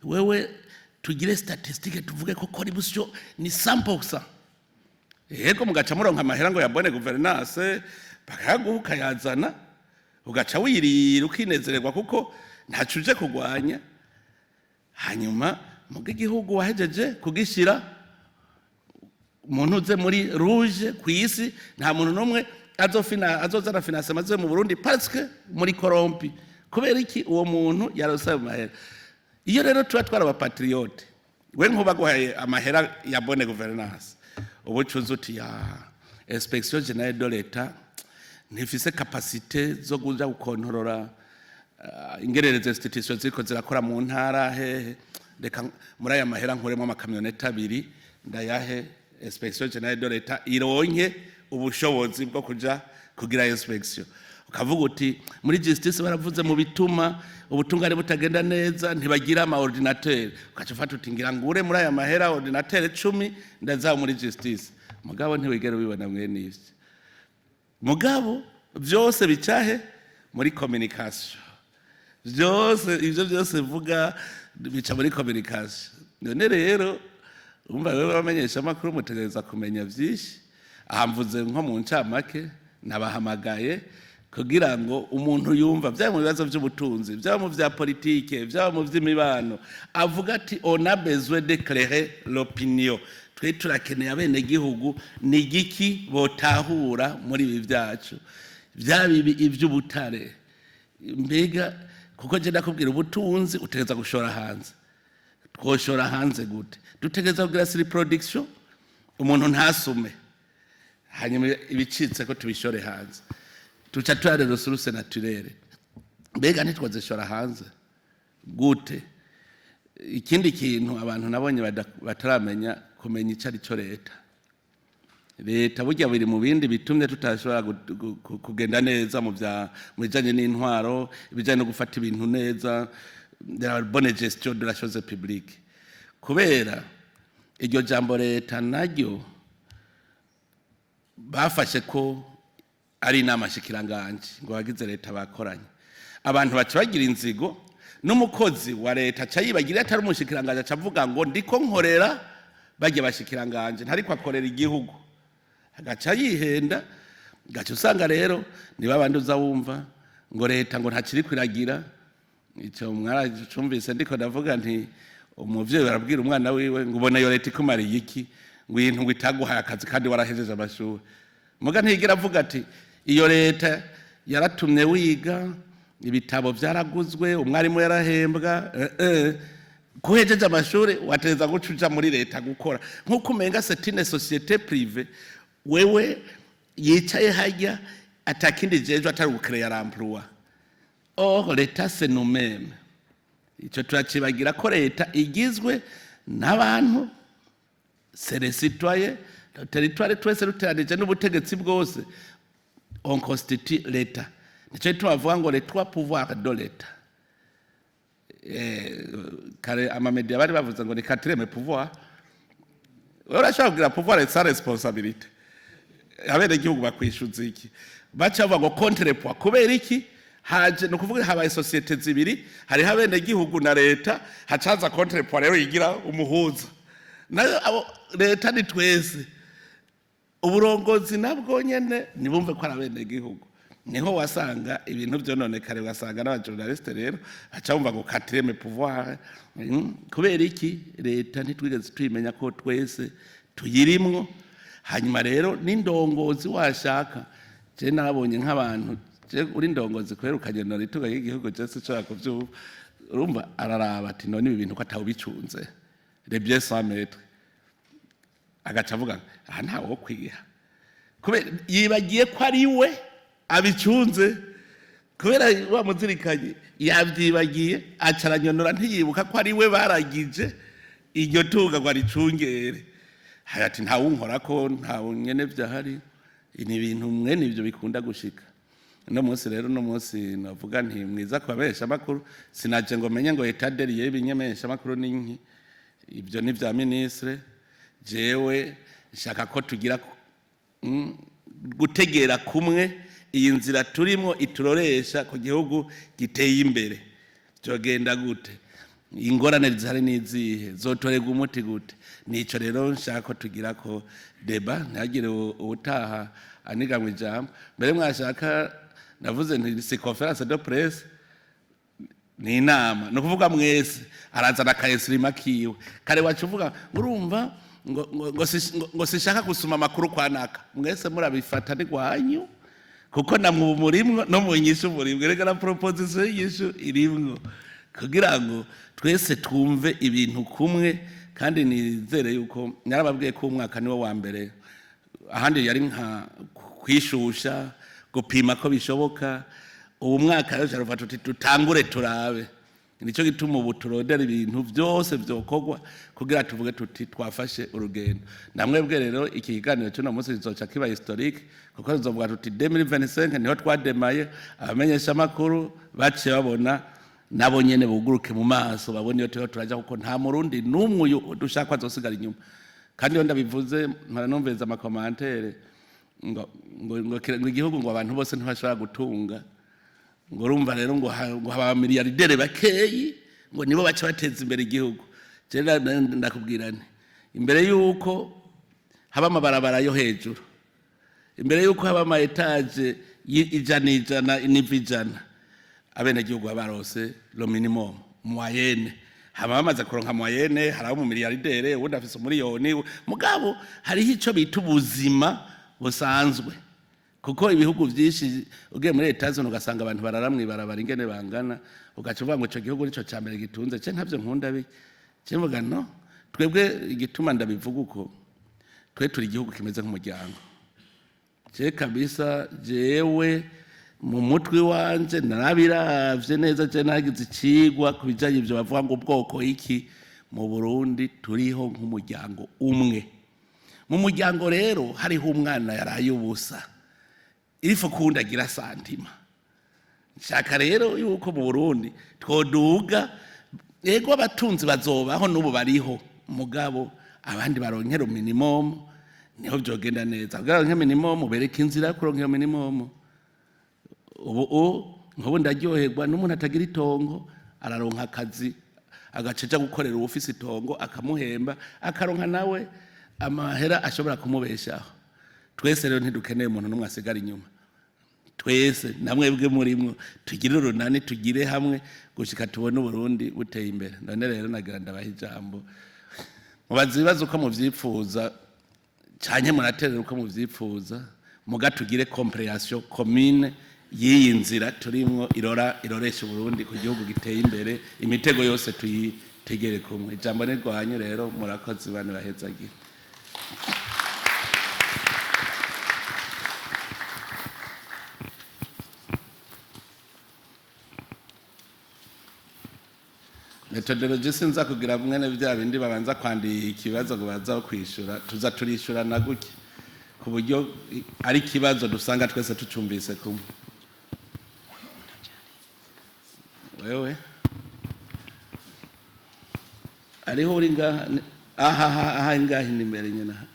Wewe tugire statistique, tuvuge ko corruption ni 100%. Yego, mugaca muronka amahera ngo ya bonne gouvernance, bakayaguha, ukayazana, ugaca wirira, ukinezererwa, kuko ntaco uje kurwanya. Hanyuma muga igihugu wahejeje kugishira umuntu uze muri rouge ku isi. Nta muntu n'umwe azofina azozana financement aze mu Burundi parce que muri corrompu. Kubera iki? Uwo muntu yarose ayo mahera. Iyo rero tuba twari aba patriotes, we nkuba guhaye amahera ya bonne gouvernance, ubu cuza uti: "Ya Inspection générale de l'État ntifise capacité zo kuja gukontorora ingerereza institution ziriko zirakora mu ntara hehe. Reka muri aya mahera nkuremo amakamyoneti abiri, ndayahe Inspection générale de l'État, ironke ubushobozi bwo kuja kugira inspection." Ukavuga uti: "Muri justice baravuze mu bituma ubutungane butagenda neza, ntibagira ama ordinateur." Ukaca ufata uti: "Ngira ngure muri aya mahera ordinateur 10, ndaza muri justice." Mugabo ntiwigera ubibona mwene ivyo. Mugabo byose bicahe muri communication. Byose, ibyo byose vuga, bica muri communication. None rero umva, wewe bamenyesha amakuru, mutegereza kumenya byinshi. Aha mvuze nko mu ncamake. Nabahamagaye kugira ngo umuntu yumva, byaba mu bibazo by'ubutunzi, byaba mu bya politike, byaba mu by'imibano, avuga ati: "On a besoin d'éclairer l'opinion." Twe turakeneye abenegihugu, ni igiki botahura muri ibi byacu, byaba ibi iby'ubutare? Mbega kuko je ndakubwira, ubutunzi utegereza gushora hanze. Twoshora hanze gute? Dutegereza kugira surproduction, umuntu ntasume, hanyuma ibicitse ko tubishore hanze. Tuca tuyare ressources naturelles, mbega ntitwazishora hanze gute? Ikindi kintu abantu nabonye bataramenya kumenya icyo ari cyo leta. Leta burya biri mu bindi bitumye tutashobora kugenda neza mu bijanye n'intwaro, ibijanye no gufata ibintu neza, de la bonne gestion de la chose publique. Kubera iryo jambo leta naryo bafashe ko ari inama shikiranganje, ngo abagize leta bakoranye. Abantu baca bagira inzigo n'umukozi wa leta, aca yibagira atari umushikiranganje, aca avuga ngo ndiko nkorera bajya bashikiranganje, ntariko akorera igihugu, agaca yihenda. Gaca usanga rero niba abandi uza wumva ngo leta ngo ntakiri kwiragira. Icyo mwaracumvise, ndiko ndavuga nti umuvyeyi arabwira umwana wiwe ngo: "Ubona iyo leta ikumariye iki?" Ngo ibintu ngo itaguhaye akazi kandi warahejeje amashuri. Muga ntiyigira avuga ati: "Iyo leta yaratumye wiga, ibitabo byaraguzwe, umwarimu yarahembwa." Kuhejeje amashuri wateza guca uja muri leta gukora, nk'uko umenga c'est une société privée. Wewe yicaye hajya atakindi jejwe atari gu créer l'emploi. Or l'État, c'est nous-mêmes. Icyo turacibagira, ko leta igizwe n'abantu, c'est les citoyens, le territoire twese ruteranije n'ubutegetsi bwose, on constitue l'État. Nicyo gituma bavuga ngo les trois pouvoirs de l'État. Kare ama médias bari bavuze ngo ni quatrième pouvoir. Wewe urashobora kugira pouvoir sans responsabilité? Abenegihugu bakwishyuza iki? Baca bavuga ngo contrepoids. Kubera iki haje? Ni ukuvuga habaye société zibiri, hariho abenegihugu na leta. Hacaza contrepoids rero yigira umuhuza. Nayo abo leta ni twese. Uburongozi nabwo nyene nibumve ko ari abenegihugu. Niho wasanga ibintu vyononekare, ugasanga n'aba journalistes rero baca bumva ngo quatrième pouvoir. Kubera iki? Leta ntitwigeze tuyimenya ko twese tuyirimwo. Hanyuma rero n'indongozi, washaka je nabonye nk'abantu, je uri ndongozi kubera ukagenera itunga ry'igihugu, je sinshobora kuvyumva. Urumva araraba ati: "None ibi bintu ko atawubicunze, les biens sans maître?" Agaca avuga: "Aha ntawe wo kwiha." Kubera yibagiye ko ari we abicunze, kubera wa muzirikanye yabyibagiye, aca aranyonora, ntiyibuka ko ari we baragije iryo tunga ngo aricungere. Ati: "Ntawunkora ko ntawe nyene vyahari." Ni ibintu mwene ivyo bikunda gushika. Uno munsi rero, uno munsi navuga nti mwiza ku bamenyeshamakuru. Sinaje ngo menye ngo état des lieux y'ibimenyeshamakuru ni nki, ibyo ni vya ministre. Jewe nshaka ko tugira gutegera kumwe iyi nzira turimo ituroresha ku gihugu giteye imbere. Byogenda gute? Ingorane zihari n'izihe? Zotorerwa umuti gute? Nico rero nshaka ko tugira ko débat, ntihagire uwutaha aniganwa ijambo. Mbere mwashaka, navuze nti si conférence de presse, ni inama. Ni ukuvuga mwese arazana akayesurima kiwe. Kare wacu uvuga, urumva ngo sishaka gusoma amakuru kwa naka. Mwese murabifata ni gwanyu, kuko namwe ubu murimwo no mu nyishu murimwo. Reka na proposition y'inyishu irimwo, kugira ngo twese twumve ibintu kumwe. Kandi nizere yuko narababwiye ko umwaka niwo wa mbere, ahandi yari nka kwishusha, gupima ko bishoboka. Ubu mwaka rero turavuga tuti tutangure turabe. Nicyo gituma ubu turondera ibintu byose byokorwa kugira tuvuge tuti twafashe urugendo. Namwebwe rero, iki kiganiro cy'uno munsi kizoca kiba historique, kuko tuzovuga tuti 2025 niho twademaye. Abamenyesha amakuru baciye babona, nabo nyene buguruke mu maso, babone iyo turiho turaja, kuko nta Murundi n'umwe uyu dushaka ko azosigara inyuma. Kandi iyo ndabivuze mpora numviriza ama commentaires ngo igihugu, ngo abantu bose ntibashobora gutunga, ngo urumva rero ngo haba aba milliardaires bakeyi, ngo nibo baca bateza imbere igihugu. Je ndakubwira nti imbere yuko haba amabarabara yo hejuru, imbere yuko haba ama étages 100, niveau 100, abenegihugu baba barose le minimum, moyenne. Haba bamaze kuronka moyenne, hari abo mu milliardaire, uwundi afise umuriyoni, mugabo hariho ico bita ubuzima busanzwe. Kuko ibihugu byinshi, ugiye muri leta zone ugasanga abantu barara mw'ibarabara ingene bangana, ugaca uvuga ngo ico gihugu nico ca mbere gitunze. Ce ntavyo nkunda bi ce mvuga no twebwe. Igituma ndabivuga uko, twe turi igihugu kimeze nk'umuryango. Je kabisa, jewe mu mutwe wanje narabiravye neza. Je nagize icigwa ku bijanye ivyo bavuga ngo ubwoko iki. Mu Burundi turiho nk'umuryango umwe. Mu muryango rero hariho umwana yaraye ubusa, ifu kundi agira sentiment. Nshaka rero yuko mu Burundi twoduga. Yego, abatunzi bazobaho, n'ubu bariho, mugabo abandi baronkera minimum, niho byogenda neza. Kugira baronke minimum, bereke inzira yo kuronka iyo minimum. Ubu nk'ubu ndaryoherwa n'umuntu atagira itongo araronka akazi, agaca aja gukorera uwufise itongo, akamuhemba, akaronka nawe amahera ashobora kumubeshaho. Twese rero ntidukeneye umuntu n'umwe asigara inyuma. Twese, namwebwe murimwo, tugire urunani, tugire hamwe gushika tubone Uburundi buteye imbere. None rero nagira ndabaha ijambo, mubaza ibibazo uko muvyipfuza canke muraterera uko muvyipfuza, muga tugire compréhension commune y'iyi nzira turimwo irora iroresha Uburundi ku gihugu giteye imbere. Imitego yose tuyitegere kumwe. Ijambo ni rwanyu rero. Murakoze, bane bahezagira. Méthodologie, sinza kugira mwene bya bindi babanza kwandika ikibazo ngo baza kwishura. Tuza turishurana gutya, ku buryo ari ikibazo dusanga twese tucumvise kumwe. Wewe ariho uri ngaha aha aha aha ngaha ni imbere nyine aha.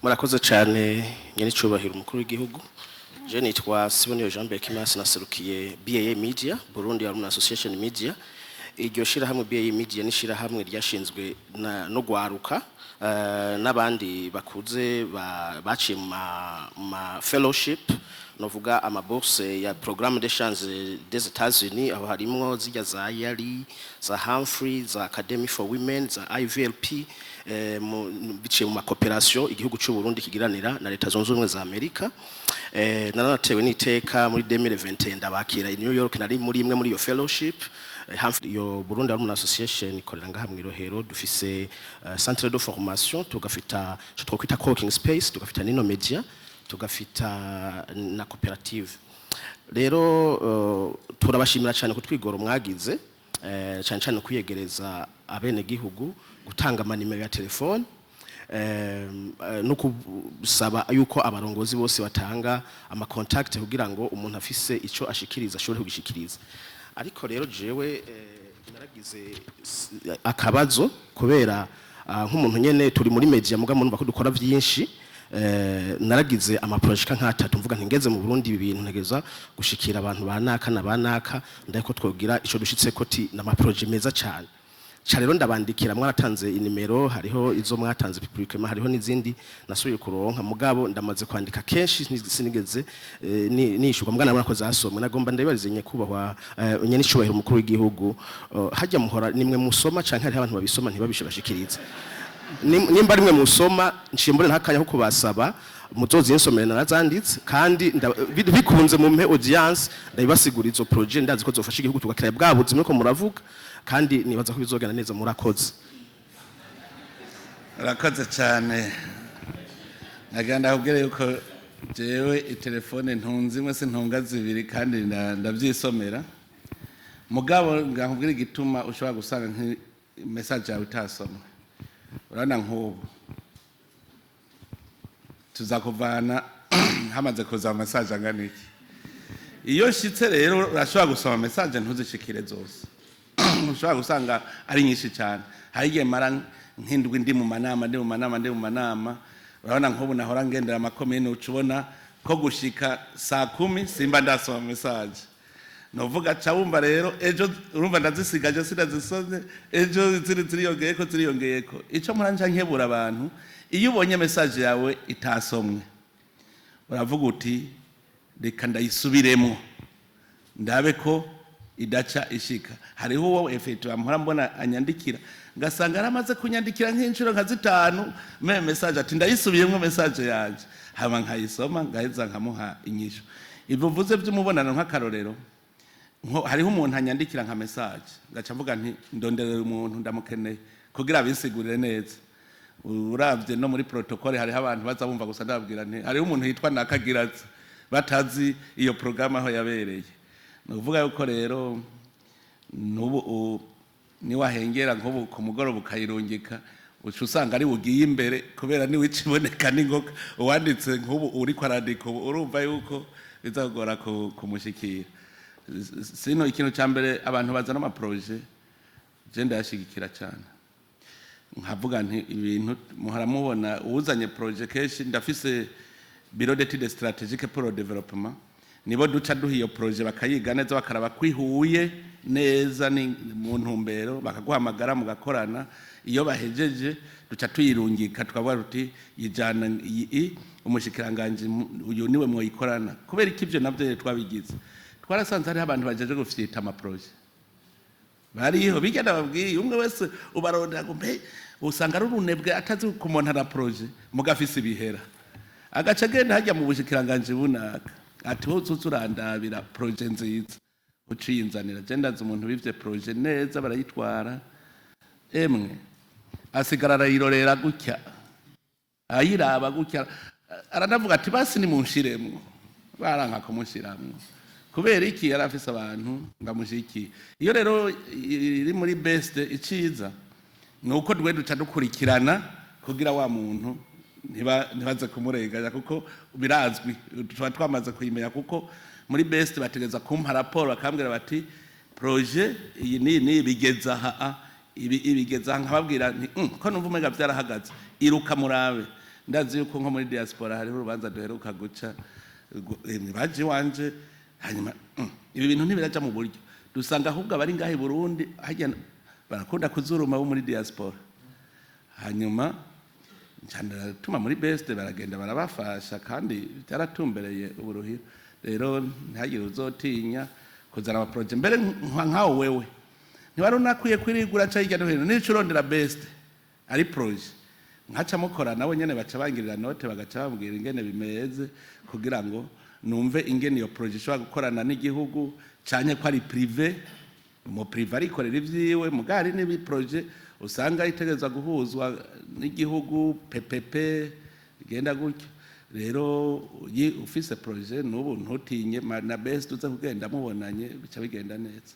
Murakoze cyane, nyenicubahiro umukuru w'igihugu. Je nitwa Siboniyo Jean Berkimas, naserukiye BAA Media, Burundi Alumni Association Media. Iryo shirahamwe BAA Media ni shirahamwe ryashinzwe no gwaruka n'abandi bakuze baciye mu ma fellowship, novuga ama bourse ya programme d'échange des États-Unis. Aho harimwo zijya za YALI, za Humphrey, za Academy for Women, za IVLP, biciye mu ma coopération igihugu cy'u Burundi kigiranira na Leta Zunze Ubumwe za Amerika. Naranatewe n'iteka muri 2021 ndabakira i New York, nari muri imwe muri iyo fellowship. Humphrey. Iyo Burundi Alumni Association ikorera ngaha mu Irohero. Dufise centre de formation, tugafita ico twokwita co-working space, tugafita nino media, tugafita na koperative. Rero turabashimira cyane kutwigora mwagize, cyane cyane kwiyegereza abenegihugu, gutanga amanimero ya telefone, no gusaba yuko abarongozi bose batanga ama contact kugira ngo umuntu afise ico ashikiriza ashobore kugishikiriza. Ariko rero jewe naragize akabazo kubera nk'umuntu nyene turi muri media, muga murumva ko dukora vyinshi. Naragize ama projets nk'atatu, mvuga nti ngeze mu Burundi, ibi bintu ntegeza gushikira abantu banaka na banaka, ndako twogira ico dushitseko, ti n'ama projets meza cyane. Ca rero ndabandikira, mwaratanze inimero, hariho izo mwatanze publiquement, hariho n'izindi nasubiye kuronka, mugabo ndamaze kwandika kenshi, sinigeze nishurwa, mugana nabona ko zasomwe. Nagomba ndabibarize nyakubahwa nyenicubahiro umukuru w'igihugu, hajya muhora nimwe musoma, canke hariho abantu babisoma ntibabishe bashikirize? Nimba rimwe musoma, nciye mbone ntakanya ko kubasaba muzozi nsomere, narazanditse, kandi bikunze mumpe audience ndabibasigura. Izo projet ndazi ko zofasha igihugu, tugakira bwa buzima ko muravuga, kandi nibaza ko bizogenda neza. Murakoze. Urakoze cyane. Nagira ndakubwire yuko jewe itelefone ntunze imwe, sintunga zibiri, kandi ndavyisomera. Mugabo ngakubwira igituma ushobora gusanga nki message yawe itasomwe. Urabona nk'ubu tuza kuvana hamaze kuza message angana iki. Iyo nshitse rero, urashobora gusoma message ntuzishikire zose, ushobora gusanga ari nyinshi cyane. Hari igihe mara nk'indwi ndi mu manama, ndi mu manama, ndi mu manama. Urabona nk'ubu nahora ngendera amakomine, uca ubona ko gushika saa 10 simba ndasoma message. Novuga ca wumva rero ejo, urumva ndazisigaje sinazisomye, ejo ziri ziriyongeyeko, ziriyongeyeko. Ico muranja nkebura abantu: iyo ubonye message yawe itasomwe, uravuga uti reka ndayisubiremo, ndabe ko idaca ishika. Hariho uwo effet bamuhora mbona anyandikira, ngasanga yaramaze kunyandikira nk'inshuro nka zitanu même message, ati ndayisubiyemo message yanje, hama nkayisoma, ngaheza nkamuha inyishu. Ibyo uvuze by'umubonano, nk'akarorero, hariho umuntu anyandikira nka message, ngaca mvuga nti ndonderera umuntu, ndamukeneye kugira abisigurire neza. Uravye no muri protocole, hariho abantu baza bumva gusa ndababwira nti hariho umuntu yitwa Nakagiraza, batazi iyo programme aho yabereye. Ni ukuvuga yuko rero n'ubu niwahengera nk'ubu ku mugoroba ukayirungika, uca usanga ari bugiye imbere, kubera niwe iciboneka n'ingoga. Uwanditse nk'ubu uriko arandika ubu, urumva yuko bizagora kumushikira. Sino ikintu cya mbere, abantu bazana ama projets, je ndayashigikira cyane. Nkavuga nti ibintu muhora mubona, uwuzanye projet kenshi, ndafise bureau d'études stratégiques pour le développement, nibo duca duha iyo projet, bakayiga neza, bakaraba ko ihuye neza ni mu ntumbero, bakaguhamagara mugakorana. Iyo bahejeje, duca tuyirungika, tukavuga tuti yijana iyi umushikiranganji uyu niwe mwoyikorana. Kubera iki ivyo navyo twabigize? Twarasanze hariho abantu bajeje gufyita ama projets, bariho bijya babwiye umwe wese ubarondera ngo mbe usanga ari urunebwe, atazi kumontara projet, mugafise ibihera, agaca agenda hajya mu bushikiranganji bunaka, ati wowe uzuza urandabira projet nziza, uciyinzanira. Je ndazi umuntu bivye projet neza, barayitwara, emwe asigara arayirorera gutya, ayiraba gutya, aranavuga ati basi nimunshiremwo. Baranka kumushiramwo. Kubera iki? Yari afise abantu ngo amushikiye. Iyo rero iri muri BESD, iciza ni uko dwe duca dukurikirana kugira wa muntu ntibaze kumurenganya, kuko birazwi, tuba twamaze kuyimenya, kuko muri BESD bategeza kumpa raporo, bakambwira bati projet iyi n'iyi n'iyi bigeza aha, ibi ibigeza aha. Nkababwira nti ko numva umenga byarahagaze, iruka murabe." Ndazi yuko nko muri diaspora hariho urubanza duheruka guca, baje iwanje, hanyuma ibi bintu ntibiraja mu buryo, dusanga ahubwo abari ngaha i Burundi hajya barakunda kuzuruma bo muri diaspora. Hanyuma nca muri BESD, baragenda barabafasha, kandi byaratumbereye uburuhiro. Rero ntihagire uzotinya kuzana ama projets. Mbere nkawo wewe ntiwari unakwiye kwirigura ca hirya no hino, nico urondera BESD ari projet, nkaca mukora nabo nyene, baca bangirira note, bagaca bambwira ingene bimeze, kugira ngo numve ingene iyo projet ishobora gukorana n'igihugu, canke ko ari privé. Mu privé arikorera ivyiwe, mugari n'ibi projet usanga itegerezwa guhuzwa n'igihugu, PPP bigenda gutyo. Rero ufise projet n'ubu, ntutinye na BESD uze kugenda mubonanye, bica bigenda neza.